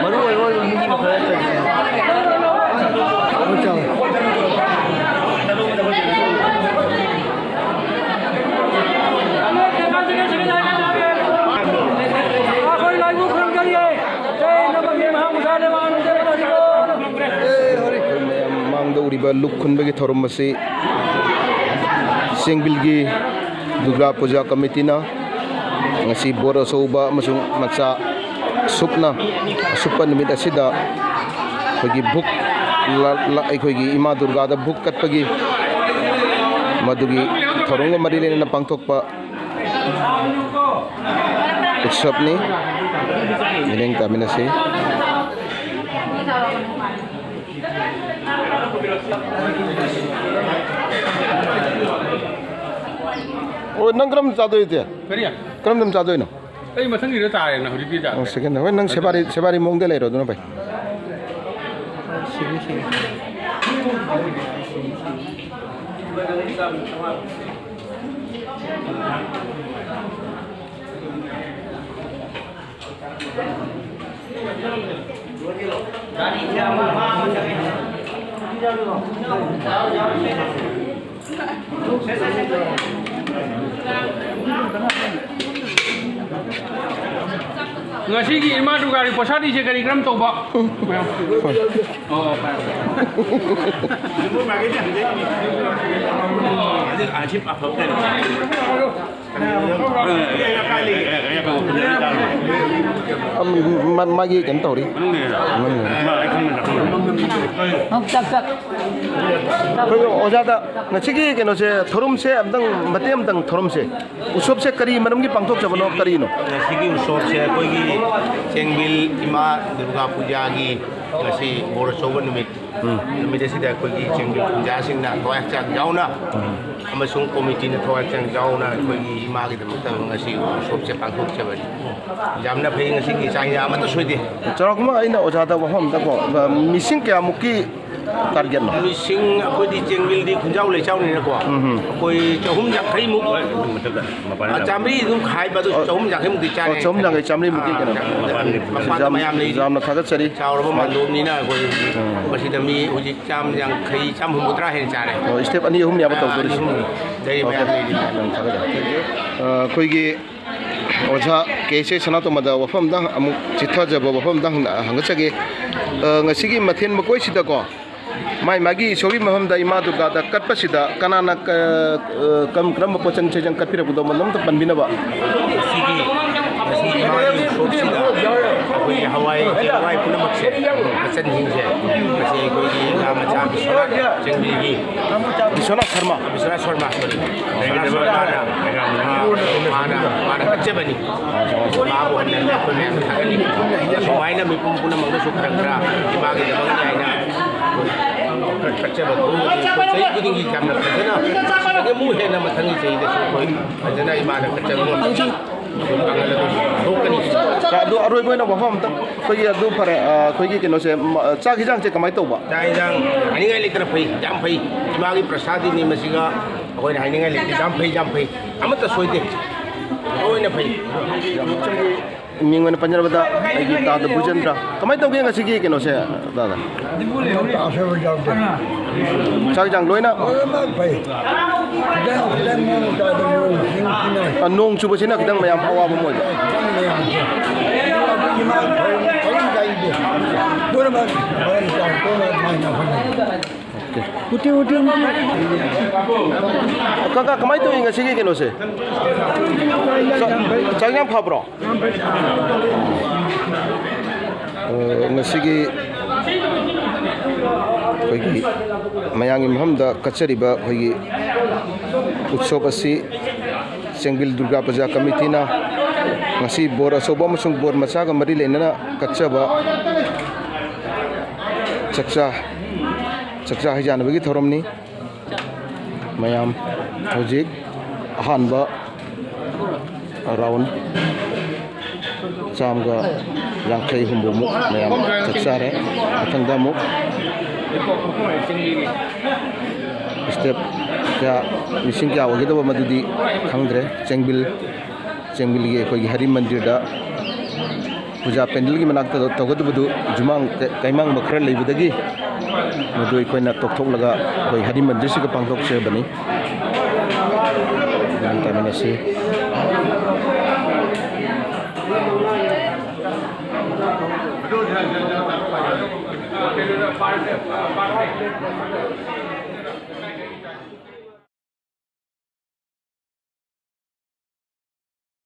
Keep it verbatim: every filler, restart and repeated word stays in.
ꯃꯔꯨ ꯑꯣꯏꯕ ꯑꯣꯏꯕ ꯃꯤꯒꯤ ꯃꯈꯜ ꯅꯠꯇ꯭ꯔꯗꯤ꯫ ꯑꯩꯈꯣꯏ ꯂꯥꯏꯕꯨ ꯈꯨꯔꯨꯝꯖꯔꯤꯌꯦ꯫ ꯖꯩ ꯅꯃꯒꯤ ꯃꯍꯥ ꯃꯨꯁꯥ ꯂꯦꯋꯥꯟ ꯖꯩ ꯂꯥꯏꯕꯨ꯫ ꯑꯩꯈꯣꯏ ꯃꯌꯥꯝ ꯃꯥꯡꯗ ꯎꯔꯤꯕ ꯂꯨꯞ ꯈꯨꯟꯕꯒꯤ ꯊꯧꯔꯝ ꯑꯁꯤ ꯆꯦꯡꯕꯤꯜꯒꯤ ꯗꯨꯔꯒꯥ ꯄꯨꯖꯥ ꯀꯃꯤꯇꯤꯅ ꯉꯁꯤ ꯕꯣꯔ ꯑꯆꯧꯕ ꯑꯃꯁꯨꯡ ꯃꯆꯥ ꯑꯁꯨꯞꯅ ꯑꯁꯨꯞꯄ ꯅꯨꯃꯤꯠ ꯑꯁꯤꯗ ꯑꯩꯈꯣꯏꯒꯤ ꯚꯨꯛ ꯂ-, ꯂ-, ꯑꯩꯈꯣꯏꯒꯤ ꯏꯃꯥ ꯗꯨꯔꯒꯥꯗ ꯚꯨꯛ ꯀꯠꯄꯒꯤ ꯃꯗꯨꯒꯤ ꯊꯧꯔꯝꯒ ꯃꯔꯤ ꯂꯩꯅꯅ ꯄꯥꯡꯊꯣꯛꯄ ꯎꯠꯁꯕꯅꯤ꯫ ꯃꯤꯠꯌꯦꯡ ꯇꯥꯃꯤꯟꯅꯁꯤ꯫ ꯑꯣ, ꯅꯪ ꯀꯔꯝ ꯆꯥꯗꯣꯏ, ꯏꯆꯦ? ꯀꯔꯤ? ꯀꯔꯝ ꯆꯥꯗꯣꯏꯅꯣ? ꯑꯩ ꯃꯊꯪꯒꯤꯗ ꯇꯥꯔꯦꯅ ꯍꯧꯖꯤꯛꯇꯤ ꯇꯥꯔꯦ꯫ ꯑꯣ, ꯁꯦꯀꯦꯟꯗ꯫ ꯍꯣꯏ, ꯅꯪ ꯁꯦꯕꯥꯔꯤ, ꯁꯦꯕꯥꯔꯤ ꯃꯑꯣꯡꯗ ꯂꯩꯔꯣ, ꯑꯗꯨꯅ ꯐꯩ꯫ ꯉꯁꯤꯒꯤ ꯏꯃꯥ ꯗꯨꯔꯒꯥꯒꯤ ꯄꯣꯁꯥꯗꯤꯁꯦ ꯀꯔꯤ ꯀꯔꯝ ꯇꯧꯕ? ꯑꯣ, ꯐꯔꯦ, ꯐꯔꯦ꯫ ꯑꯝ, ꯃꯥ-, ꯃꯥꯒꯤ ꯀꯩꯅꯣ ꯇꯧꯔꯤ꯫ ꯑꯩꯈꯣꯏ ꯑꯣꯖꯥꯗ ꯉꯁꯤꯒꯤ ꯀꯩꯅꯣꯁꯦ, ꯊꯧꯔꯝꯁꯦ ꯑꯝꯇꯪ, ꯃꯇꯦꯛ ꯑꯝꯇꯪ ꯊꯧꯔꯝꯁꯦ, ꯎꯠꯁꯕꯁꯦ ꯀꯔꯤ ꯃꯔꯝꯒꯤ ꯄꯥꯡꯊꯣꯛꯆꯕꯅꯣ, ꯀꯔꯤꯅꯣ? ꯉꯁꯤꯒꯤ ꯎꯠꯁꯕꯁꯦ ꯑꯩꯈꯣꯏꯒꯤ ꯆꯦꯡꯕꯤꯜ ꯏꯃꯥ ꯗꯨꯔꯒꯥ ꯄꯨꯖꯥꯒꯤ ꯉꯁꯤ ꯕꯣꯔ ꯑꯆꯧꯕ ꯅꯨꯃꯤꯠ꯫ ꯎꯝ꯫ ꯅꯨꯃꯤꯠ ꯑꯁꯤꯗ ꯑꯩꯈꯣꯏꯒꯤ ꯆꯦꯡꯕꯤꯜ ꯈꯨꯟꯖꯥꯁꯤꯡꯅ ꯊꯋꯥꯏ ꯍꯛꯆꯥꯡ ꯌꯥꯎꯅ, ꯎꯝ, ꯑꯃꯁꯨꯡ ꯀꯣꯃꯤꯇꯤꯅ ꯊꯋꯥꯏ ꯍꯛꯆꯥꯡ ꯌꯥꯎꯅ ꯑꯩꯈꯣꯏꯒꯤ ꯏꯃꯥꯒꯤꯗꯃꯛꯇ ꯉꯁꯤ ꯎꯠꯁꯕꯁꯦ ꯄꯥꯡꯊꯣꯛꯆꯕꯅꯤ꯫ ꯌꯥꯝꯅ ꯐꯩ, ꯉꯁꯤꯒꯤ ꯆꯥꯛ ꯏꯟꯖꯥꯡ ꯑꯃꯠꯇ ꯁꯣꯏꯗꯦ꯫ ꯆꯥꯎꯔꯥꯛꯄ ꯑꯩꯅ ꯑꯣꯖꯥꯗ ꯋꯥꯐꯝ ꯑꯝꯇ ꯀꯣ, ꯃꯤꯁꯤꯡ ꯀꯌꯥꯃꯨꯛꯀꯤ ꯇꯥꯔꯒꯦꯠꯅꯣ? ꯃꯤꯁꯤꯡ ꯑꯩꯈꯣꯏꯗꯤ ꯆꯦꯡꯃꯤꯜꯗꯤ ꯈꯨꯟꯖꯥꯎ ꯂꯩꯆꯥꯎꯅꯤꯅꯀꯣ, ꯎꯝ, ꯎꯝ꯫ ꯑꯩꯈꯣꯏ ꯆꯍꯨꯝ ꯌꯥꯡꯈꯩꯃꯨꯛ, ꯑ, ꯆꯥꯝꯃꯔꯤ ꯑꯗꯨꯝ ꯈꯥꯏꯕ, ꯑꯗꯨ ꯑꯣ, ꯆꯍꯨꯝ ꯌꯥꯡꯈꯩꯃꯨꯛꯇꯤ ꯆꯥꯔꯦ꯫ ꯑꯣ, ꯆꯍꯨꯝ ꯌꯥꯡꯈꯩ, ꯆꯥꯝꯃꯔꯤꯃꯨꯛꯀꯤ ꯑꯥ, ꯀꯩꯅꯣ? ꯃꯄꯥꯟꯗ ꯌꯥꯝ, ꯃꯌꯥꯝ ꯂꯩꯔꯤ꯫ ꯌꯥꯝꯅ ꯊꯥꯒꯠꯆꯔꯤ꯫ ꯆꯥꯎꯔꯕ ꯃꯥꯟꯗꯣꯞꯅꯤꯅ ꯑꯩꯈꯣꯏ ꯎꯝ꯫ ꯃꯁꯤꯗ ꯃꯤ ꯍꯧꯖꯤꯛ ꯆꯥꯝ ꯌꯥꯡꯈꯩ, ꯆꯥꯝ ꯍꯨꯝꯐꯨꯇꯔꯥ ꯍꯦꯟꯅ ꯆꯥꯔꯦ꯫ ꯑꯣ, step ꯑꯅꯤ ꯑꯍꯨꯝꯅꯦꯕ ꯑꯥ, ꯇꯧꯗꯣꯔꯤꯁꯦ꯫ ꯑꯅꯤ ꯑꯍꯨꯝ ꯂꯩꯔꯤ, ꯑꯣꯀꯦ꯫ ꯃꯌꯥꯝ ꯂꯩꯔꯤ꯫ ꯌꯥꯝ ꯊꯥꯒꯠꯆꯔꯤ꯫ ꯑ, ꯑꯩꯈꯣꯏꯒꯤ ꯑꯣꯖꯥ ꯀꯦ ꯑꯦꯁ ꯑꯦ ꯁꯅꯥꯇꯣꯝꯕꯗ ꯋꯥꯐꯝ ꯑꯝꯇꯪ ꯑꯃꯨꯛ ꯆꯤꯊꯖꯕ ꯋꯥꯐꯝ ꯑꯝꯇꯪ ꯍꯪ-, ꯍꯪꯒꯠꯆꯒꯦ꯫ ꯑ, ꯉꯁꯤꯒꯤ ꯃꯊꯦꯜ ꯃꯀꯣꯏꯁꯤꯗꯀꯣ, ꯃꯥꯏ ꯃꯥꯒꯤ ꯏꯁꯣꯔꯒꯤ ꯃꯐꯝꯗ ꯏꯃꯥ ꯗꯨꯔꯒꯥꯗ ꯀꯠꯄꯁꯤꯗ ꯀꯅꯥꯅ ꯀ-, ꯑ, ꯀꯔꯝ ꯀꯔꯝꯕ ꯄꯣꯠꯆꯪ ꯆꯩꯆꯪ ꯀꯠꯄꯤꯔꯛꯄꯗꯣ ꯃꯗꯨ ꯑꯝꯇ ꯄꯟꯕꯤꯅꯕ꯫ ꯉꯁꯤꯒꯤ, ꯉꯁꯤ ꯏꯃꯥꯒꯤ ꯎꯁꯣꯞꯁꯤꯗ ꯑꯩꯈꯣꯏꯒꯤ ꯍꯋꯥꯏ ꯆꯦꯡꯋꯥꯏ ꯄꯨꯝꯅꯃꯛꯁꯦ, ꯃꯆꯟꯁꯤꯡꯁꯦ, ꯃꯁꯤ ꯑꯩꯈꯣꯏꯒꯤ ꯉꯥ ꯃꯆꯥ ꯕꯤꯁ꯭ꯋꯥꯅꯥꯊ ꯆꯦꯡꯕꯤꯒꯤ, ꯕꯤꯁ꯭ꯋꯥꯅꯥꯊ ꯁꯔꯃ꯫ ꯕꯤꯁ꯭ꯋꯥꯅꯥꯊ ꯁꯔꯃ, ꯁꯣꯔꯤ꯫ ꯕꯤꯁ꯭ꯋꯥꯅꯥꯊ ꯁꯔꯃꯅ, ꯃꯥꯅ, ꯃꯥꯅ ꯀꯠꯆꯕꯅꯤ꯫ ꯃꯥꯕꯨ ꯍꯟꯅ ꯍꯟꯅ ꯑꯩꯈꯣꯏ ꯃꯌꯥꯝꯅ ꯊꯥꯒꯠꯂꯤ꯫ ꯁꯨꯃꯥꯏꯅ ꯃꯤꯄꯨꯝ ꯄꯨꯝꯅꯃꯛꯅꯁꯨ ꯈꯔ ꯈꯔ ꯏꯃꯥꯒꯤꯗꯃꯛꯅꯤ ꯍꯥꯏꯅ ꯈꯔ ꯀꯠꯆꯕ ꯊꯣꯛꯑꯒꯗꯤ ꯑꯩꯈꯣꯏ ꯆꯍꯤ ꯈꯨꯗꯤꯡꯒꯤ ꯌꯥꯝꯅ ꯐꯖꯅ, ꯁꯤꯗꯒꯤ ꯑꯃꯨꯛ ꯍꯦꯟꯅ ꯃꯊꯪꯒꯤ ꯆꯍꯤꯗꯁꯨ ꯑꯩꯈꯣꯏ ꯐꯖꯅ ꯏꯃꯥꯅ ꯀꯠꯆꯕ ꯉꯝꯅꯕ ꯑꯩꯈꯣꯏ ꯄꯥꯡꯒꯜ ꯑꯗꯨ ꯊꯣꯛꯀꯅꯤ꯫ ꯑꯗꯨ ꯑꯔꯣꯏꯕ ꯑꯣꯏꯅ ꯋꯥꯐꯝ ꯑꯝꯇꯪ, ꯑꯩꯈꯣꯏꯒꯤ ꯑꯗꯨ ꯐꯔꯦ, ꯑ, ꯑꯩꯈꯣꯏꯒꯤ ꯀꯩꯅꯣꯁꯦ, ꯃ-, ꯆꯥꯛ ꯍꯤꯟꯖꯥꯡꯁꯦ ꯀꯃꯥꯏꯅ ꯇꯧꯕ? ꯆꯥꯛ ꯍꯤꯟꯖꯥꯡ ꯍꯥꯏꯅꯤꯡꯉꯥꯏ ꯂꯩꯇꯅ ꯐꯩ, ꯌꯥꯝ ꯐꯩ꯫ ꯏꯃꯥꯒꯤ ꯄ꯭ꯔꯁꯥꯗꯤꯅꯤ ꯃꯁꯤꯒ ꯑꯩꯈꯣꯏꯅ ꯍꯥꯏꯅꯤꯡꯉꯥꯏ ꯂꯩꯇꯦ, ꯌꯥꯝ ꯐꯩ, ꯌꯥꯝ ꯐꯩ꯫ ꯑꯃꯠꯇ ꯁꯣꯏꯗꯦ꯫ ꯂꯣꯏꯅ ꯐꯩ꯫ ꯃꯤꯡ ꯑꯣꯏꯅ ꯄꯟꯖꯔꯕꯗ ꯑꯩꯒꯤ ꯇꯥꯗ ꯚꯨꯖꯦꯟꯗ꯭ꯔ꯫ ꯀꯃꯥꯏꯅ ꯇꯧꯒꯦ ꯉꯁꯤꯒꯤ ꯀꯩꯅꯣꯁꯦ, ꯇꯥꯗ? ꯑꯁꯣꯏꯕ ꯌꯥꯎꯗꯦ꯫ ꯆꯥꯛ ꯌꯦꯟꯁꯥꯡ ꯂꯣꯏꯅ? ꯂꯣꯏꯅꯃꯛ ꯐꯩ꯫ ꯈꯤꯇꯪ, ꯈꯤꯇꯪ ꯅꯣꯡ ꯇꯥꯗ ꯅꯣꯡ ꯆꯤꯡ ꯁꯤꯅ ꯑ, ꯅꯣꯡ ꯆꯨꯕꯁꯤꯅ ꯈꯤꯇꯪ ꯃꯌꯥꯝ ꯑꯋꯥꯕ ꯑꯃ ꯑꯣꯏꯕ꯫ ꯈꯤꯇꯪ ꯃꯌꯥꯝꯁꯦ꯫ ꯑꯗꯨ ꯑꯩꯈꯣꯏꯒꯤ ꯃꯥ ꯊꯧꯔꯝ, ꯊꯧꯔꯝ ꯀꯥꯏꯗꯦ꯫ ꯂꯣꯏꯅꯃꯛ ꯃꯔꯝ ꯆꯥꯏ, ꯂꯣꯏꯅꯃꯛ ꯃꯥꯏꯅ ꯐꯪꯉꯤ꯫ ꯎꯇꯤ, ꯎꯇꯤ, ꯎꯇꯤ꯫ ꯀꯀꯥ, ꯀꯃꯥꯏꯅ ꯇꯧꯏ ꯉꯁꯤꯒꯤ ꯀꯩꯅꯣꯁꯦ? ꯆꯥꯛ, ꯆꯥꯛ ꯌꯥꯝ ꯐꯕ꯭ꯔꯣ? ꯑ, ꯉꯁꯤꯒꯤ ꯑꯩꯈꯣꯏꯒꯤ ꯃꯌꯥꯝꯒꯤ ꯃꯐꯝꯗ ꯀꯠꯆꯔꯤꯕ ꯑꯩꯈꯣꯏꯒꯤ ꯎꯠꯁꯣꯞ ꯑꯁꯤ ꯆꯦꯡꯕꯤꯜ ꯗꯨꯔꯒꯥ ꯄꯨꯖꯥ ꯀꯃꯤꯇꯤꯅ ꯉꯁꯤ ꯕꯣꯔ ꯑꯆꯧꯕ ꯑꯃꯁꯨꯡ ꯕꯣꯔ ꯃꯆꯥꯒ ꯃꯔꯤ ꯂꯩꯅꯅ ꯀꯠꯆꯕ ꯆꯥꯛꯆꯥ, ꯆꯥꯛꯆꯥ ꯍꯩꯖꯥꯟꯅꯕꯒꯤ ꯊꯧꯔꯝꯅꯤ꯫ ꯃꯌꯥꯝ ꯍꯧꯖꯤꯛ ꯑꯍꯥꯟꯕ ꯔꯥꯎꯟ ꯆꯥꯝꯃꯒ ꯌꯥꯡꯈꯩ ꯍꯨꯝꯐꯨꯃꯨꯛ ꯃꯌꯥꯝ ꯆꯥꯛꯆꯥꯔꯦ꯫ ꯃꯊꯪꯗ ꯑꯃꯨꯛ ꯁ꯭ꯇꯦꯞ ꯀꯌꯥ, ꯃꯁꯤꯡ ꯀꯌꯥ ꯑꯣꯏꯒꯗꯕ ꯃꯗꯨꯗꯤ ꯈꯪꯗ꯭ꯔꯦ꯫ ꯆꯦꯡꯕꯤꯜ, ꯆꯦꯡꯕꯤꯜꯒꯤ ꯑꯩꯈꯣꯏꯒꯤ ꯍꯔꯤ ꯃꯟꯗꯤꯔꯗ ꯄꯨꯖꯥ ꯄꯦꯟꯗꯜꯒꯤ ꯃꯅꯥꯛꯇ ꯇꯧꯒꯗꯕꯗꯨ ꯁꯨꯃꯥꯡ ꯀꯩꯃꯥꯡꯕ ꯈꯔ ꯂꯩꯕꯗꯒꯤ ꯃꯗꯨ ꯑꯩꯈꯣꯏꯅ ꯇꯣꯛꯊꯣꯛꯂꯒ ꯑꯩꯈꯣꯏ ꯍꯔꯤ ꯃꯟꯗꯤꯔꯁꯤꯒ ꯄꯥꯡꯊꯣꯛꯆꯕꯅꯤ꯫ ꯒ꯭ꯌꯥꯟ ꯇꯥꯃꯤꯟꯅꯁꯤ꯫